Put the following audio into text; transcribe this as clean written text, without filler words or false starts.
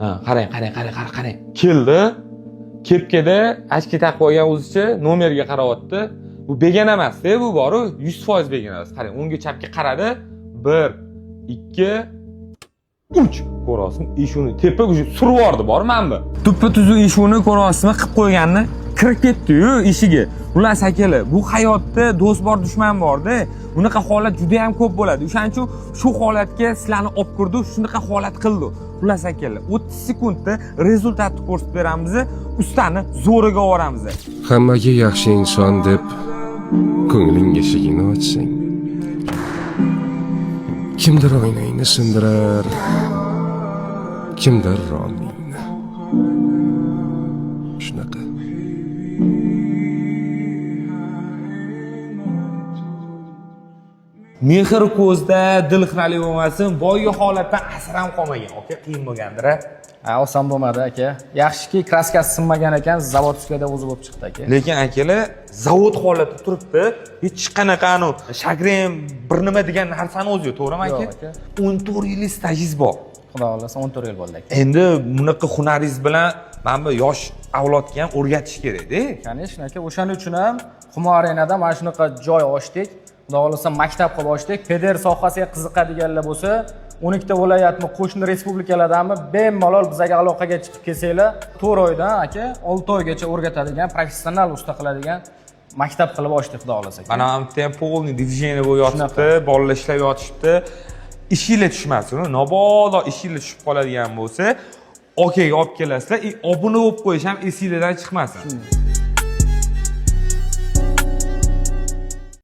Ha, qarang, qarang, qarang, qarang, qarang. Keldi. Kepkada очки taqib olgan o'zicha nomerga qarayapti. Bu begona emas-da, bu boru 100% begona emas. Qarang, o'ngga chapga qaradi. 1 2 3 ko'ryapsizmi? Eshikni tepa уже surib yubordi bor mana bu. Tuppa tuzuq eshikni ko'ryapsizmi? Qilib qo'yganini kirib ketdi-yu eshigi. Xullas akalar, bu hayotda do'st bor, dushman borda. Bunaqa holat juda ham ko'p bo'ladi. O'shaning uchun shu holatga sizlarni olib kirdi, shunaqa holat qildi. Xullas akalar, 30 sekundda результат ni ko'rsatib beramiz, ustani zo'riga yuboramiz. Hammaga yaxshi inson deb ko'ngling eshigini ochsang, kimdir oynangni sindirar, kimdir romingni. Shunaqa. Mehr ko'zda, dil xiralik bo'lmasin, boygi holatdan asar ham qolmagan. Aka, qiyin bo'lgandir a? Ha, oson bo'lmadi aka. Yaxshiki, kraskasi sinmagan ekan, заводскойda o'zi bo'lib chiqdi aka. Lekin akalar, zavod holati turibdi. Hech qanaqa anu shagren bir nima degan narsani o'zi yo'q, to'g'rimi aka? Yo'q, aka. 14 yillik stajingiz bor. Xudo xohlasa 14 yil bo'ldi aka. Endi bunaqa hunaringiz bilan mana bu yosh avlodga ham o'rgatish kerakda. Конечно aka, o'shaning uchun ham Humo Arenada mana shunaqa joy ochdik. Xudo xohlasa maktab qilib ochdik. PDR sohasiga qiziqadiganlar bo'lsa, 12 ta viloyatmi, qo'shni respublikalardanmi bemalol bizga aloqaga chiqib kelsanglar, 4 oydan aka 6 oygacha o'rgatadigan, professional usta qiladigan maktab qilib ochdik xudo xohlasa. Mana bu yerda ham полный движение bo'lib yotibdi, bolalar ishlab yotishibdi. Ishinglar tushmasin, mabodo ishinglar tushib qoladigan bo'lsa, okaga olib kelasizlar, и obuna bo'lib qo'yish ham esinglardan chiqmasin.